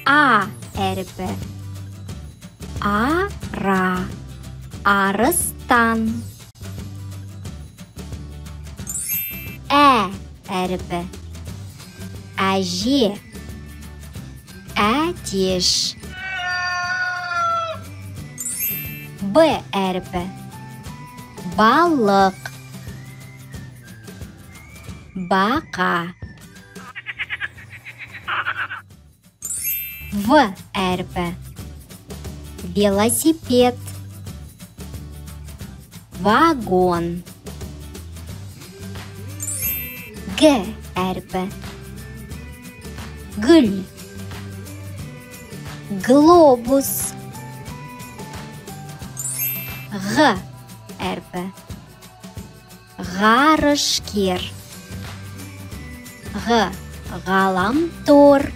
А әріпі. Ара. Арыстан. Ә әріпі. Әже. Әтеш. Б әріпі. Балық. Бақа. В әріпі. Велосипед. Вагон. Г әріпі. Гүл. Глобус. Ғ әрпі. Ғарышкер. Ғ. Ғаламтор.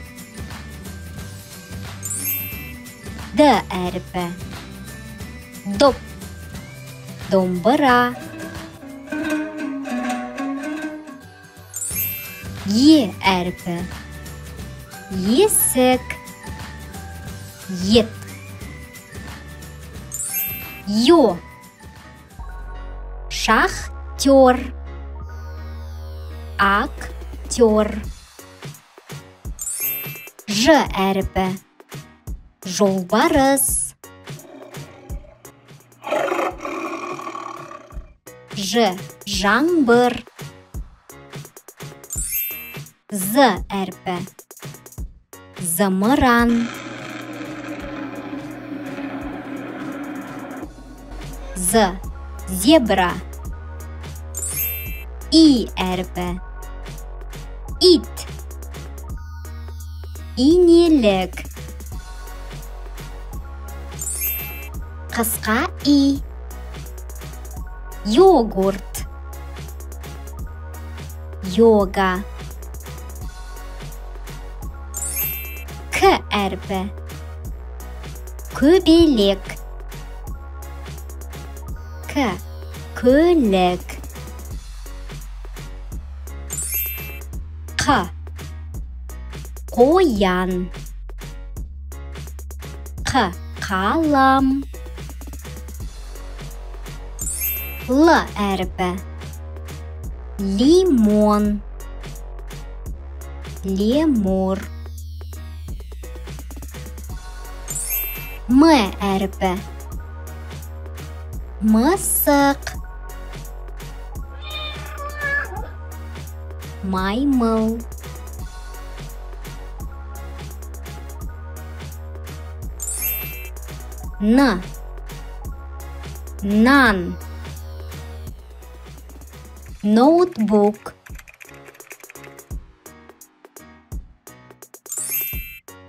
Д әрпі. Доп. Домбыра. Е әрпі. Есік. Ет. Ё. Шахтер. Актер. Ж әрпі. Жолбарыс. Ж. Жаңбыр. З әрпі. Зымыран. З. Зебра. И әрпі. Ит. Инелік. Қысқа и. Йогурт. Йога. К әрпі. Көбелек. К. Көлік. Қ. Қоян. Қ. Қалам. Л әрпі. Лимон. Лемур. М әрпі. Мысық. Маймыл. Н. Нан. Ноутбук.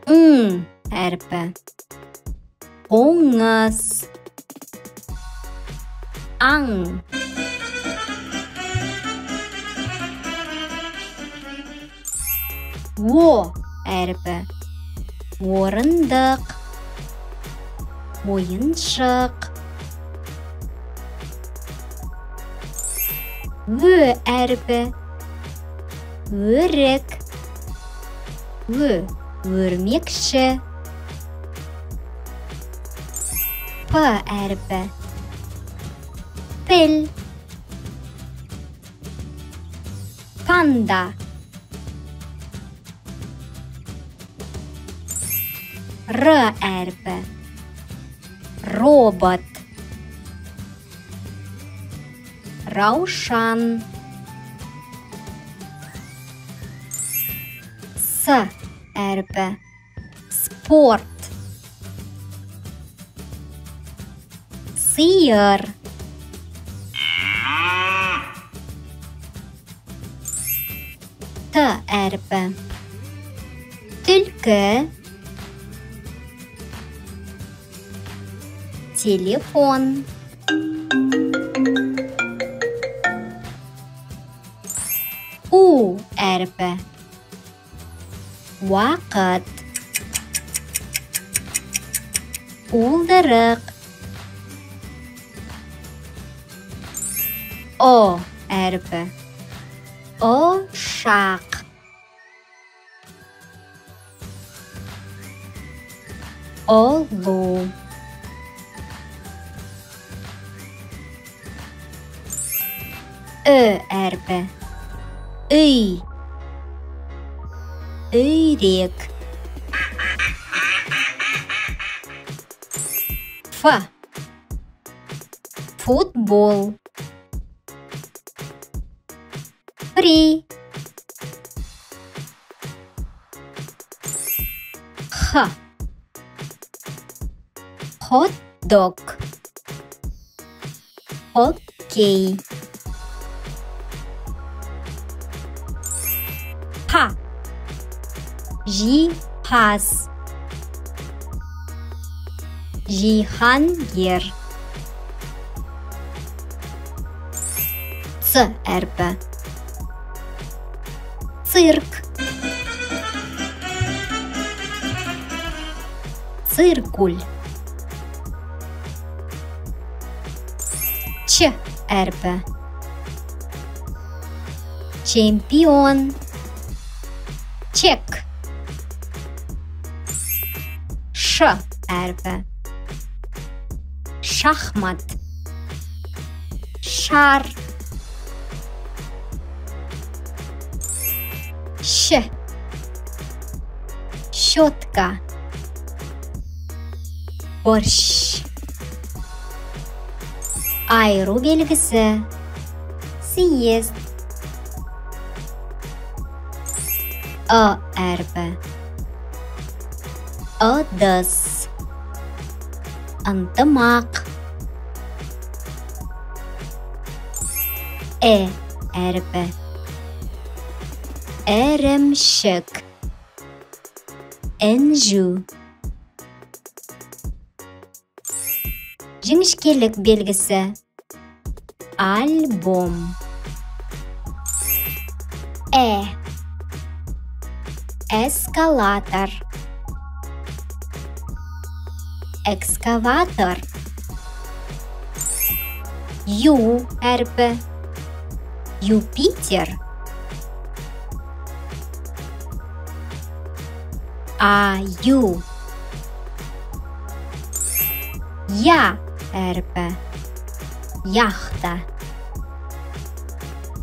Ң әрпі. Қоңыз. Аң. О әрпі. Орындық. Ойыншық. Ö әрпі. Өрік. Ö. Өрмекші. П әрпі. Піл. Панда. Р әрпі. Робот. Раушан. С әрпі. Спорт. Сиыр. Т әрпі. Түлкі. Телефон. У әрпі. Уақыт. Уылдырық. О әрпі. Ұшақ. Ұлу. Ү әрпі. Үй. Үйрек. Ф. Футбол. Фри. Х. Хот-дог. Хоккей. Х. Жиһаз. Жиһангер. Ц әрпі. Цирк. Циркуль. Ч әрпі. Чемпион. Чек. Ш әрпі. Шахмат. Шар. Щ. Щетка. Борщ. Айыру белгісі. Съезд. Ы әрпі. Ыдыс. Ынтымақ. Э әрпі. Ірімшік. Інжу. Жіңішкелік белгісі. Альбом. Э. Эскалатор. Экскаватор. Ю әрпі. Юпитер. Аю. Я әрпі. Яхта.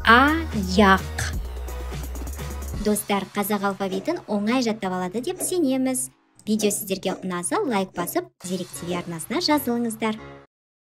Аяқ. Достар, қазақ алфавитін оңай жаттап алады деп сенеміз. Видео сіздерге ұнаса, лайк басып, Зерек ТВ арнасына жазылыңыздар.